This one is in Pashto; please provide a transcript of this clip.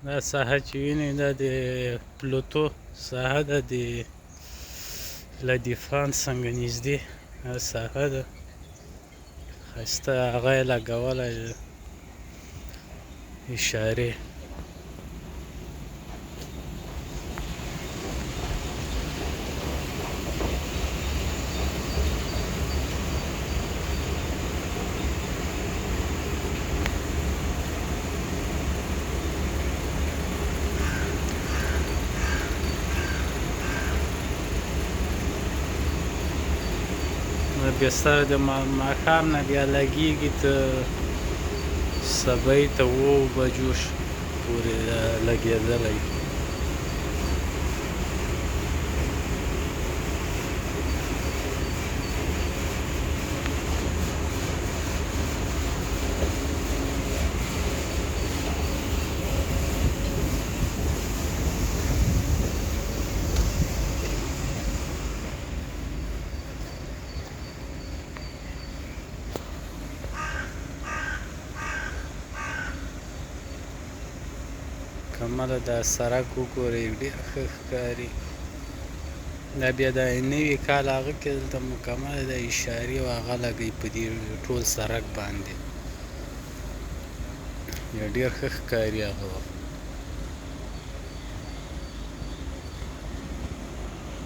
دا ساحه چې وینئ دا د پلوتو ساحه ده، د لا دیفانس څنګه نږدې دا ساحه ده، ښایسته هغه یې لګولی ده اشارې. بیا سره د ماښام نه بیا لګېږي ته سبا ته 7 بجو پورې لګېدلی. کمله دا سړک وګورئ، ډېر ښه ښکاري. دا بیا د نوي کال هغه کې دلته مکمله د اشارې او هغه لګوي په دې ټول سړک باندې، ډېر ښه ښکاري هغه وخت.